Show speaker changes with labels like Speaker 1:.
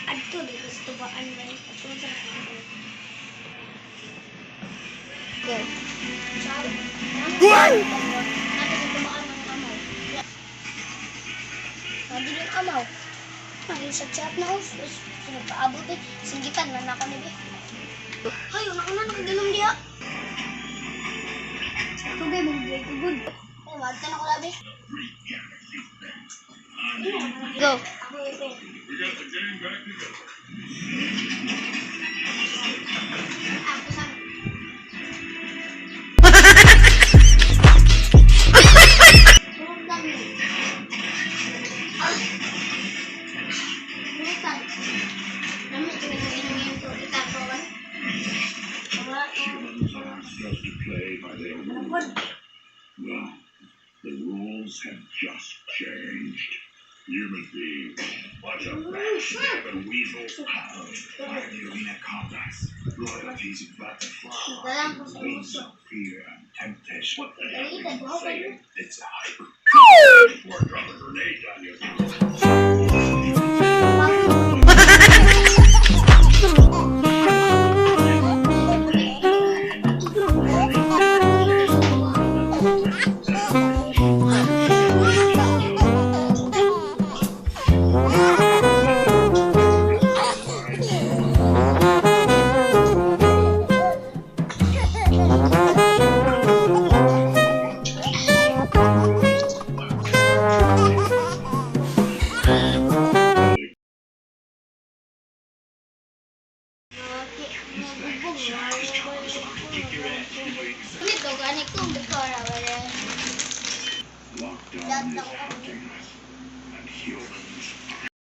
Speaker 1: Adto dito sa tubaan ba? Adto sa
Speaker 2: Go.
Speaker 1: Nato sa tubaan ng amaw. Sabi ng amaw. Nag-chat na ako. Nagpaabot eh. Singgitan man ako ni Be. Hay, una-una nakaginom diya. Tugay mo, good. Ay, wag ka na ko labi.
Speaker 2: Go.
Speaker 1: Ako eh.
Speaker 3: We got the gang back together.
Speaker 1: Ako sa. Tulog lang yun. Ah. Brutal. Nami, ginagawa ko. Ikaw, wala.
Speaker 3: Humans asked us to play by their rules. Well, the rules have just changed. Human beings, bunch of backstabbing weasels. By the arena compass. Loyalty's but the flower.
Speaker 1: Dalang ko sa
Speaker 3: Wings
Speaker 1: uso.
Speaker 3: of fear and temptation. What the hell are you saying? It's a hype. Before I drop a grenade down your throat.
Speaker 1: Nito, gani ko, before, wala.
Speaker 3: Lockdown is hunting us, and humans are